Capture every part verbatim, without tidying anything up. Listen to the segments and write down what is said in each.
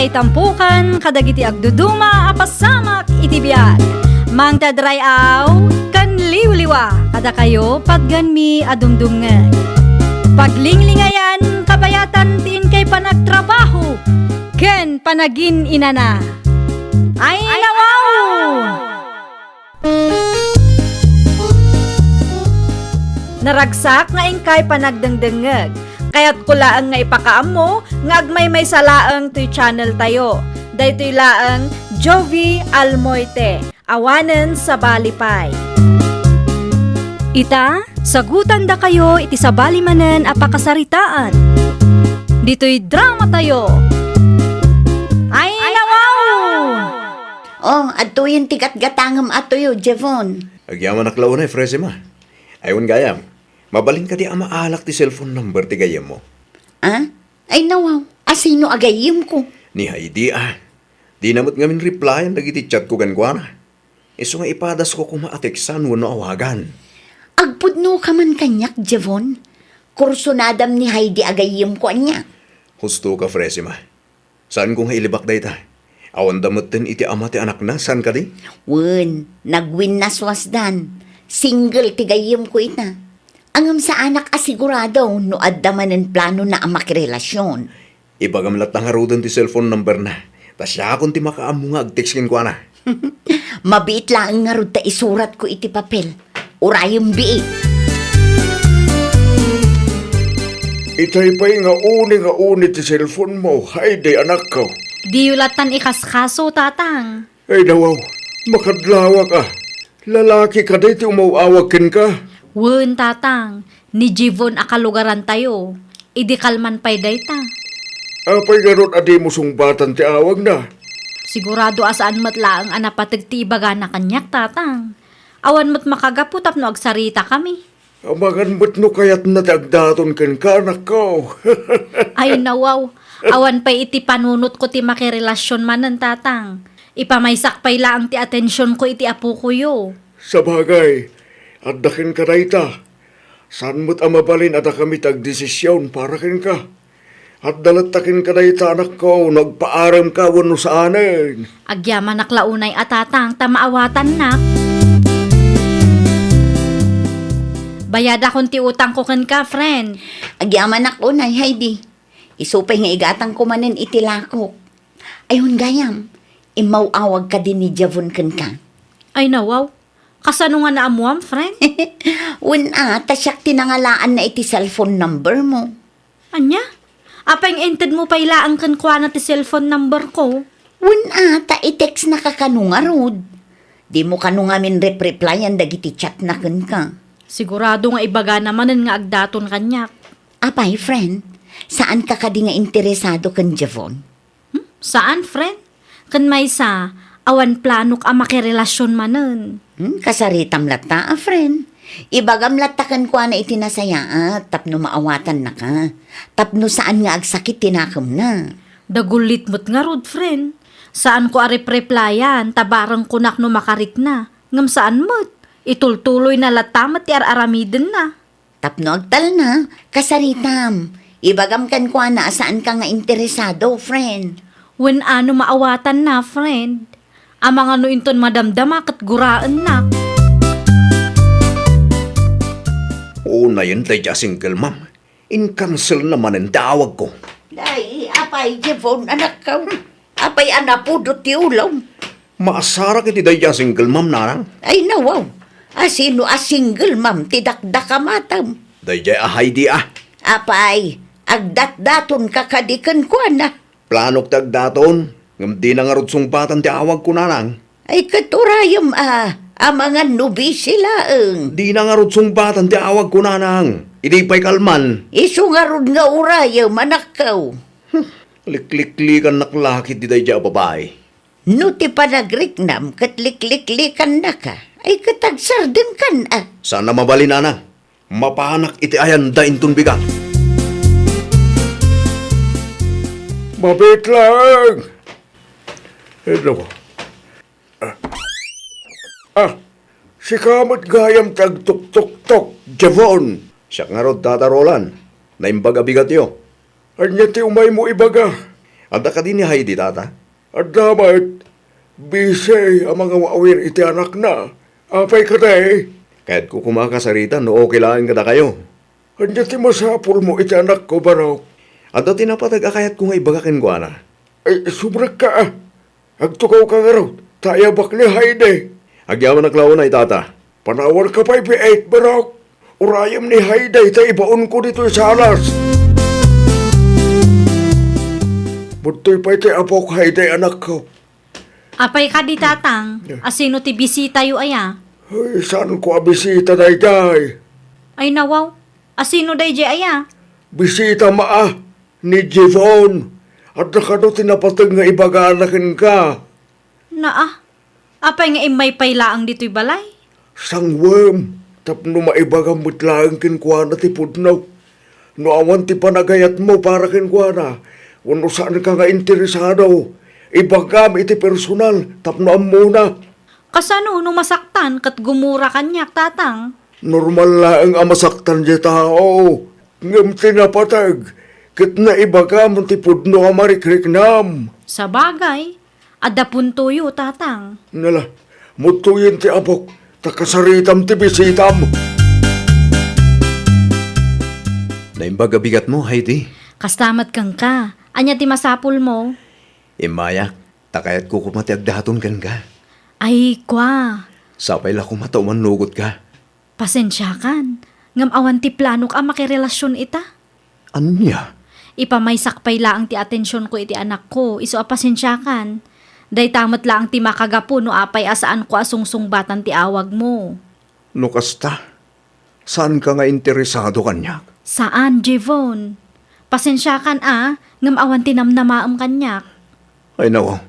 Itampukan kadagiti agduduma a pasamak iti biag. Mangted ray-aw ken liwliwa kadakayo patganmi a dumdumngeg. Paglinglingayan kabayatan ti inkay panagtrabaho ken panagin-inana. Ay, nawaw! Naragsak nga inkay panagdengdengngeg. Kayatko laeng nga ipakaammo nga agmaymaysa laeng toy channel tayo. Daytoy laeng Jovie Almoite, awanen sabali pay. Ita, sagutandakayo iti sabali manen a pakasaritaan. Ditoy drama tayo. Ay, nawaw! Oh, adtoyen ti gatgatangem a tuyo, Jevon. Agyamanak la unay, Fresima. Ay, wen gayam, mabalin kadi a maalak ti cellphone number ti gayyemmo? Ah? Ay, nawaw. Asino a gayyemko? Ni Heidi, ah. Dina met ngamin replyan dagiti chatko kenkuana. Isu nga ipadasko koma a teksan wenno awagan. Agpudnoka man kaniak, Jevon. Kursunadam ni Heidi a gayyemko ania. Husto ka, Fresima. Saanko nga ilibak dayta. Awanda metten iti ama ti anakna, saan kadi? Wen, nagwinnaswasdan. Single ti gayyemko ita. Ngem saanak a sigurado no adda manen planona a makirelasion. Ibagam latta ngaruden ti cellphone numberna. Ta siakon ti makaammo nga agtext kenkuana. Mabiit laeng ngarud ta isuratko iti papel. Urayem biit. Itay pay nga uni nga uni ti cellphone mo, Heidi, anakko. Diyo lattan ikaskaso, Tatang. Ay, nawaw, makadlawak a. Lalaki kadi ti umaw-awag kenka? Wen, Tatang, ni Jevon a kalugarantayo. Idi kalman pay dayta. Apay ngarud a dimo sungbatan ti awagna? Sigurado a saan met laeng a napateg ti ibagana kaniak, Tatang. Awan met makagapu tapno agsaritakami. Amangan met no kayatna ti agdaton kenka, anakko. Ay, nawaw. Awan pay iti panunotko ti makirelasion manen, Tatang. Ipamaysak pay laeng ti atensionko iti apokoyo. Sabagay, adda kenka dayta. Saan met a mabalin a dakami ti agdesision para kenka. Adda latta kenka dayta, anakko, no agpaaremka wenno saanen. Agyamanak la unay a Tatang ta maawatannak. Bayadakon ti utangko kenka, friend. Agyamanak unay, Heidi. Isu pay nga igatangko manen iti lakok. Ay, wen gayam, immaw-awag kadi ni Jevon kenka? Ay, nawaw. Kasano nga naammuam, friend? Wen a, ta siak ti nangalaanna iti cellphone number mo. Ania? Apay nga intedmo pay laeng kenkuana ti cellphone number ko? Wen a, ta i-textnaka kano ngarud. Dimo kano ngamin rep-replyan dagiti chatna kenka. Sigurado nga ibagana manen nga agdaton kaniak. Apay, friend, saanka kadi nga interesado ken Jevon? Hmm? Saan, friend? Ken maysa, awan planok a makirelasion manen. Hmm, kasaritam latta a friend. Ibagam latta kenkuana iti nasayaat tapno maawatannaka, tapno saan nga agsakit ti nakemna. Dagullit met ngarud, friend. Saanko a repreplayan ta bareng kunak no makarikna, ngem saan met. Itultuloyna latta met ti ar-aramidenna. Tapno agtalna, kasaritam. Ibagam kenkuana a saanka nga interesado, friend. Wen a no maawatanna, friend. Amangan no inton madamdama ket guraennak. Unayen daydiay a single mom. Inkanselna manen ti awagko. Day, apay, Jevon, anakko. Apay a napudot ti ulom? Maasarak iti daydiay a single mom, nanang. Ay, nawaw. Asino a single mom ti dakdakamatam? Daydiay a Heidi a. Apay, agdatdatonka kadi kenkuana? Planok ti agdaton, ngem dina ngarud sungbatan ti awagko, nanang. Ay, ket urayem a, amangan no busy laeng. Dina ngarud sungbatan ti awagko, nanang. Idi pay kalman. Isu ngarud nga urayem, anakko. Hmm, likliklikannak la ketdi daydiay a babai. No ti panagriknam ket likliklikannaka, ay ket agsardengkan a. Saan a mabalin, nanang. Mapanak iti ayanda inton bigat. Mabiit laeng! Hello. Ah. Ah, sika met gayam ti agtuktoktok, Jevon. Siak ngarud, Tata Roland. Naimbag a bigatyo. Ania ti umaymo ibaga? Adda kadi ni Heidi, tata? Adda met. Busy a mangawawir iti anakna. Apay kadi? Kayatko koma a kasaritan no okay laeng kadakayo. Ania ti masapulmo iti anakko, Barok? Adda ti napateg a kayatko nga ibaga kenkuana. Ay, subrekka, a. Agtugawka ngarud, ta ayabak ni Heidi. Agyamanak la unay, tata. Panawanka pay, Barok. Urayem ni Heidi ta ibaonko ditoy salas. Budtoy pay ti apok, Heidi, anakko. Apay kadi, tatang? Asino ti bisitayo aya? Ay, saanko a bisita daydiay? Ay, nawaw. Asino daydiay aya? Bisita met a ni Jivon. Adda kano ti napateg nga ibagana kenka. Naa, apay nga immay pay laeng ditoy balay? Sangwem, tapno maibagam met laeng kenkuana ti pudno. No awan ti panagayatmo para kenkuana, wenno saanka nga interesado, ibagam iti personal tapno ammona. Kasano no masaktan ket gumura kaniak, tatang? Normal laeng a masaktan ti tao, ngem ti napateg ket naibagam ti pudno a marikriknam. Sabagay, adda puntoyo, tatang. Nala, mudtoyen ti apok, ta kasaritam ti bisitam. Naimbag a bigatmo, Heidi. Kasta met kenka. Ania ti masapulmo? Immayak, ta kayatko koma ti agdaton kenka. Ay, kua. Sapay la koma ta umannugotka. Pasensiakan, ngem awan ti planok a makirelasion ita. Ania? Ipamaysak pay laeng ti atensionko iti anakko, isu a pasensiakan. Dayta met laeng ti makagapu no apay a saanko a sungsungbatan ti awagmo. No kasta, saanka nga interesado kaniak? Saan, Jivon. Pasensiakan a, ngem awan ti namnamaem kaniak. Ay, nawaw.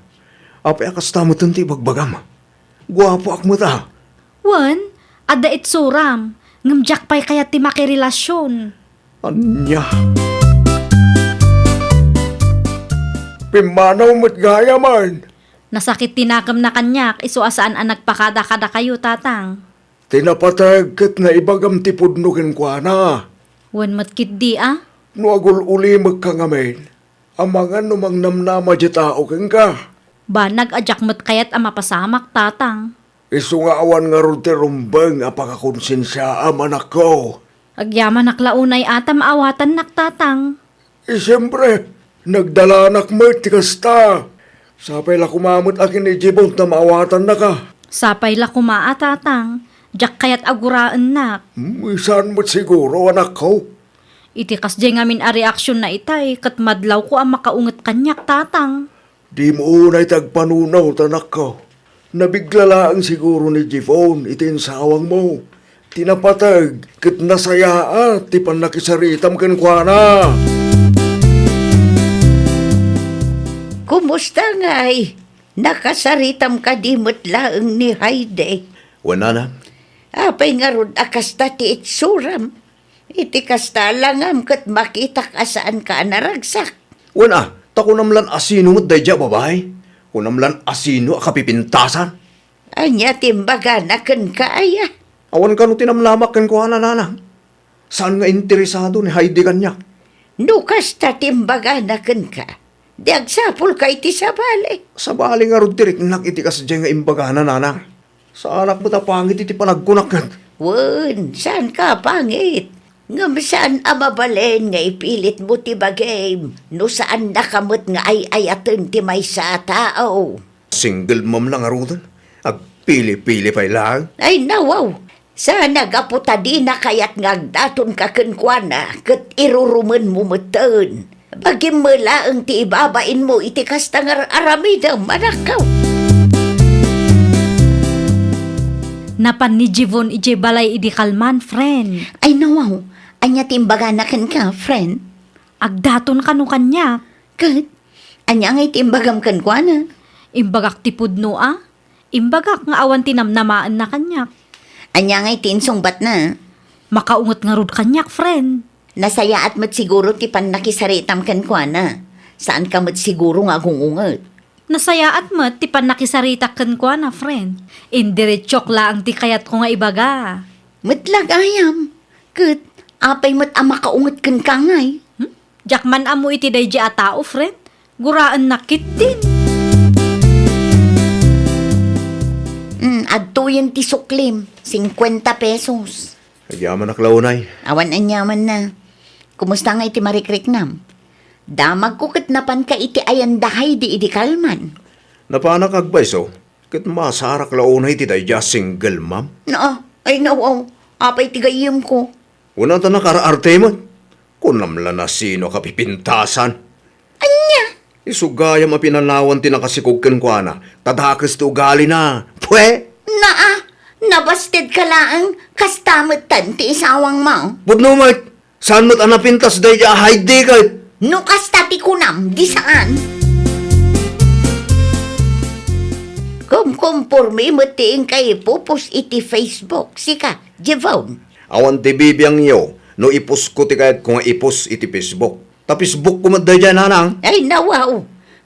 Apay a kasta metten ti ibagbagam? Guapoak met a. Wen, adda itsuram, ngem diak pay kayat ti makirelasion. Ania? Pimmanaw met gayamen. Nasakit ti nakemna kaniak, isu a saan a nagpakada kadakayo, tatang. Ti napateg ket naibagam ti pudno kenkuana. Wen met ketdi a? No agul-ulimekka ngamin, amangan no mangnamnama diay tao kenka. Banag a diak met kayat a mapasamak, tatang. Isu nga awan ngarud ti rumbeng a pangakonsensiaam, anakko. Agyamanak la unay a ta maawatannak, tatang. Siempre, nagdalanak met ti kasta. Sapay la koma met a ken ni Jivon ta maawatannaka. Sapay la koma a, tatang. Diak kayat a guraennak. Hmm, saan met siguro, anakko? Iti kasdiay ngamin a reaksionna itay, ket madlawko a makaunget kaniak, tatang. Dimo unay ti agpanunot, anakko. Nabigla laeng siguro ni Jivon iti insawangmo. Ti napateg ket nasayaat ti pannakisaritam kenkuana. Kumusta ngay? Nakasaritam kadi met laeng ni Heidi? Wen, nanang. Apay ngarud a kasta ti itsuram? Iti kasta, langam ket makitak a saanka a naragsak. Wen a, ta kunam lan asino met daydiay a babai? Kunam lan asino a kapipintasan? Ania ti imbagana kenka aya? Awan kano ti namnamak kenkuana, nanang. Saan nga interesado ni Heidi kaniak. No kasta ti imbagana kenka, di agsapulka iti sabali. Sabali ngarud ti riknak iti kasdiay nga imbagana, nanang. Saanak met a pangit iti panagkunak ket. Wen, saanka a pangit. Ngem saan a mabalin nga ipilitmo ti bagim no saannaka met nga ay-ayaten ti maysa a tao. Single mom la ngaruden. Agpili-pili pay laeng. Ay, nawaw! Saan a gapu ta dina kayat nga agdatonka kenkuana ket irurumenmo metten. Bagim met laeng ti ibabainmo iti kasta nga ar-aramidem, anakko. Napan ni Jivon idiay balay idi kalman, friend. Ay, nawaw. Ania ti imbagana kenka, friend? Agdaton kano kaniak. Ket, ania ngay ti imbagam kenkuana? Imbagak ti pudno a. Imbagak nga awan ti namnamaenna kaniak. Ania ngay ti insungbatna? Makaunget ngarud kaniak, friend. Nasayaat met siguro ti pannakisaritam kenkuana. Saanka met siguro nga agung-unget. Nasayaat met ti pannakisaritak kenkuana, friend. Indiretsok laeng ti kayatko nga ibaga. Met la gayam. Ket, apay met a makaunget kenka ngay? Hmm? Diak man ammo iti daydi a tao, friend. Guraennak ketdin. Mm, adtoyen ti suklim, singkuenta pesos. Agyamanak la unay. Awan aniamanna. Kumusta nga iti marikriknam? Damagko ket napanka iti ayan da Heidi idi kalman. Napanak agpayso, ket masarak la unay ti daydi a single mom. Naa, ay, nawaw. Apay ti gayyemko? Una ta nakar-arte met. Kunam la nasino a kapipintasan. Ania? Isu gayam a pinanawan ti nakasikog kenkuana, ta dakes ti ugalina. Pwe! Naa, nabasted ka laeng, kasta metten ti isawangmo. Pudno met, saan met a napintas daydi a Heidi ket? No kasta ti kunam, di saan. Kumkumpormi met ti inka ipupos iti Facebook, sika, Jevon. Awan ti bibiangyo no ipusko ti kayatko nga ipos iti Facebook. Ta Facebook ko met daydiay, nanang. Ay, nawaw.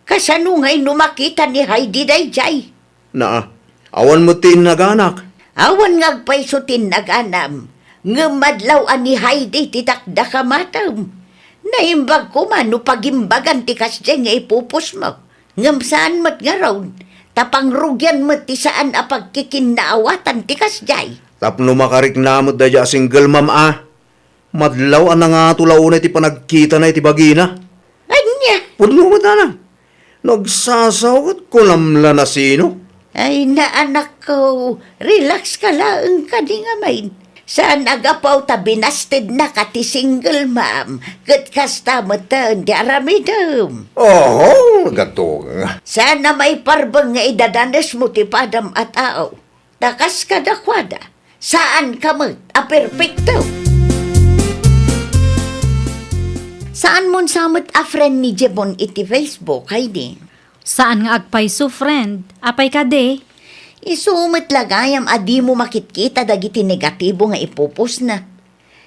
Kasano ngay no makita ni Heidi daydiay? Naa, awan met ti innaganak. Awan nga agpayso ti innaganam. Ngem madlaw a ni Heidi ti dakdakamatem. Naimbag koma no pagimbagan ti kasdiay nga ipupos mo. Ngem saan met ngarud, ta pangrugian met ti saan a pagkikinnaawatan ti kasdiay. Tapno makarikna met daydiay a single mom a. Madlaw a nangato la unay ti panagkitana iti bagina. Ania? Pudno met, nanang. No agsasaw ket kunam la nasino. Ay, naanakko, relax ka laeng kadi ngamin. Saan a gapu ta binastednaka ti single mom, ket kasta metten ti aramidem. Oho, gatunga. Saan a maiparbeng nga idadanesmo ti padam a tao. Ta kas kadakuada, saanka met a perpekto. Saanmon sa met a friend ni Jebon iti Facebook, Heidi? Saan nga agpayso, friend. Apay kadi? Isu met la gayam a dimo makitkita dagiti negatibo nga ipupos na.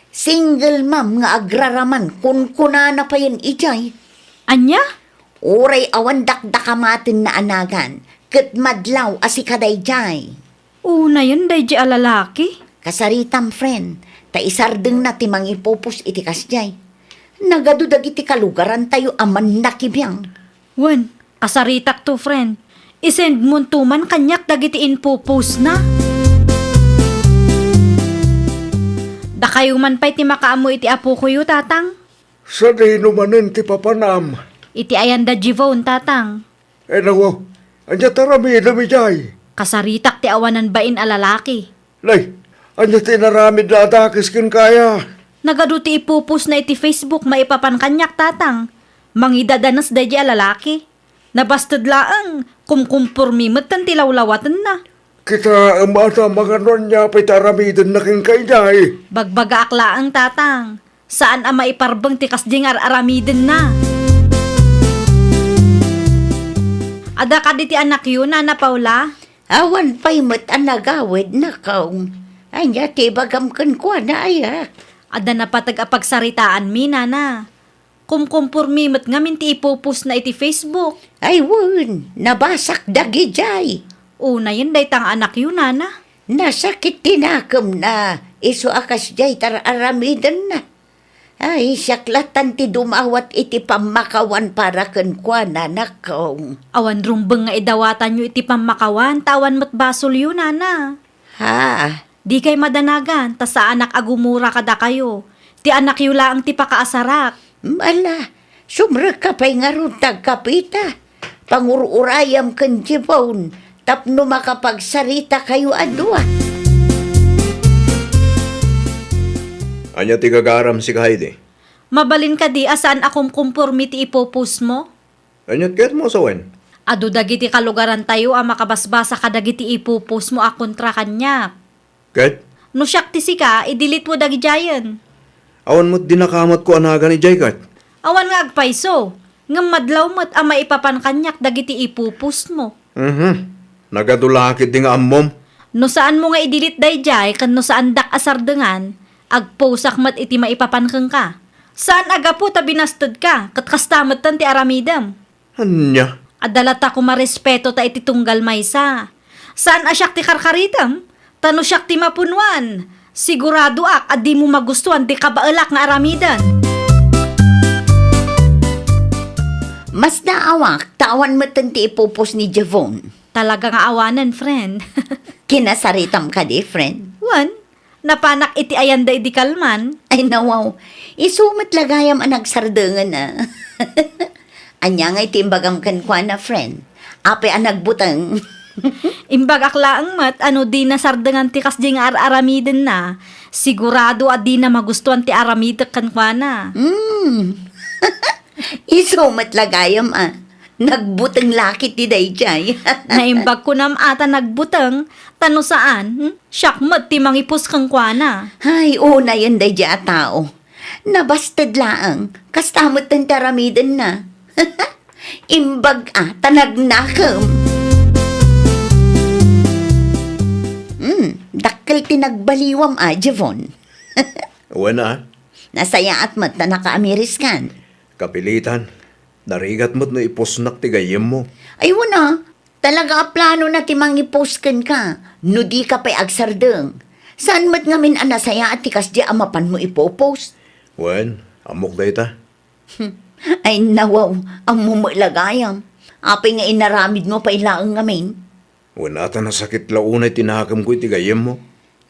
Single mom nga agraraman, kunkunana payen idiay. Ania? Uray awan dakdakamatenna a nagan, ket madlaw a sika daydiay. Unayen daydiay a lalaki? Kasaritam, friend, ta isardengna ti mangipupos iti kasdiay. Nagadu dagiti kalugarantayo a mannakibiang. Wen, kasaritakto, friend. Isendmonto man kaniak dagiti info post na. Dakayo man pay ti makaammo iti apokoyo, Tatang. Sadino manen ti papanam? Iti ayan da Jivon, Tatang. Ay, nawaw, ania ti aramidem idiay? Kasaritak ti awanan bain a lalaki. Nay, ania ti inaramidna a dakes kenka aya? Nagadu ti ipupos na iti Facebook maipapan kaniak, Tatang. Mangidadanes daydiay a lalaki. Nabasted laeng, kumkumpormi metten ti lawlawatenna. Kitaem a ta mangano ania pay ti aramidenna kenka idiay. Bagbagaak laeng, Tatang. Saan a maiparbeng ti kasdi nga ar-aramidenna. Adda kadi ti anakyo, Nana Paula? Awan pay met a nagawid, nakaw. Ania ti ibagam kenkuana, aya? Adda napateg a pagsaritaanmi, Nana. Kumkumpormi met ngamin ti ipupusna iti Facebook. Ay wen, nabasak dagidiay. Unayen dayta nga anakyo, Nana. Nasakit ti nakemna, isu a kasdiay ti ar-aramidenna. Ay, siak lattan ti dumawat iti pammakawan para kenkuana, nakaw. Awan rumbeng nga idawatanyo iti pammakawan, ta awan met basolyo, Nana. Ha? Dikay madanagan, ta saanak a gumura kadakayo. Ti anakyo laeng ti pakaasarak. Ala, sumrekka pay ngarud ta agkapita. Pangur-urayam ken Jibon tapno makapagsaritakayo a dua. Ania ti gagaram, sika Heidi? Mabalin kadi a saan a kumkumpormi ti ipupusmo? Ania ti kayatmo a sawen? Adu dagiti kalugarantayo a makabasbasa kadagiti ipupusmo a kontra kaniak. Ket? No siak ti sika, i-delete-mo dagidiayen. Awan met dinakamatko a nagan idiay ket? Awan nga agpayso, ngem madlaw met a maipapan kaniak dagiti ipupusmo. Mhm. Nagadu la ketdi nga ammom. No saanmo nga i-delete daydiay ken no saandak a sardengan, agposak met iti maipapan kenka. Saan a gapu ta binastedka, ket kasta metten ti aramidem. Ania? Adda latta koma respeto ta iti tunggal maysa. Saan a siak ti karkaritem, ta no siak ti mapunuan, siguradoak a dimo magustuan ti kabaelak nga aramiden. Masdaawak, ta awan metten ti ipupos ni Javon. Talaga nga awanen, friend. Kinasaritam kadi, friend? Wen, napanak iti ayanda idi kalman. Ay, nawaw. Isu met la gayam a nagsardengen, a. Ania ngay ti imbagam kenkuana, friend? Apay a nagbuteng? Imbagak laeng met a no dina sardengan ti kasdiay nga ar-aramidenna, sigurado a dina magustuan ti aramidek kenkuana. Hmm. Isu met la gayam, a. Nagbuteng la ketdi daydiay. Naimbag kunam a ta nagbuteng, ta no saan, hmm? Siak met ti mangipos kenkuana. Ay, unayen daydiay a tao. Nabasted laeng, kasta metten ti aramidenna. Imbag a, ta nagnakem. Hmm, dakkel ti nagbaliwam a, Javon. Wen a. Nasayaat met ta nakaamiriskan. Kapilitan, narigat met no ipusnak ti gayyemmo. Ay, wen a, talaga a planona ti mangipost kenka, no dika pay agsardeng. Saan met ngamin a nasayaat ti kasdiay a mapanmo ipopost? Wen, ammok dayta. Ay, nawaw, ammo met la gayam. Apay nga inaramidmo pay laeng ngamin? Wen a, ta nasakit la unay ti nakemko iti gayyemmo.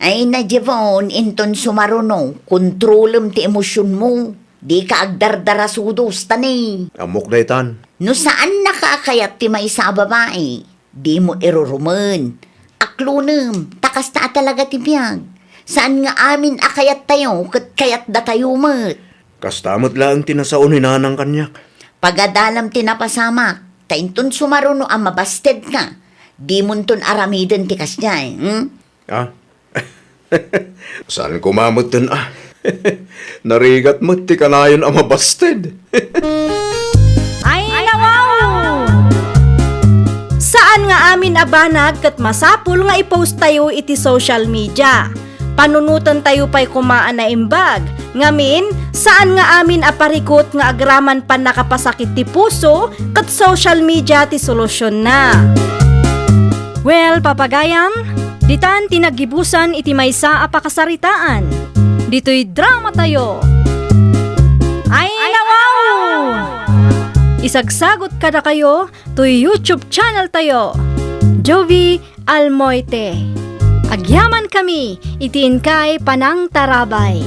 Ay, na, Javon, inton sumaruno, kontrolem ti emosionmo. Dika agdardarasudos, ta ni. Ammok daytan. No saannaka a kayat ti maysa a babai, dimo irurumen. Aklonem, ta kasta a talaga ti biag. Saan nga amin a kayattayo ket kayatdatayo met. Kasta met laeng ti nasao ni nanang kaniak. Pagadalam ti napasamak, ta inton sumaruno a mabastedka, dimonton aramiden ti kasdiay, hmm? Ah? Saan koma metten a. Narigat met ti kanayon a mabasted. Ay, nawaw! Saan nga amin a banag ket masapul nga i-post tayo iti social media. Panunotentayo pay koma a naimbag. Ngamin, saan nga amin a parikut nga agraman pannakapasakit ti puso ket social media ti solusionna. Well, papagayam, ditan ti naggibusan iti maysa a pakasaritaan. Ditoy dramatayo. Ay, nawaw! Isagsagot kadakayo toy YouTube channel tayo, Jovie Almoite. Agyamankami iti inkay panangtarabay.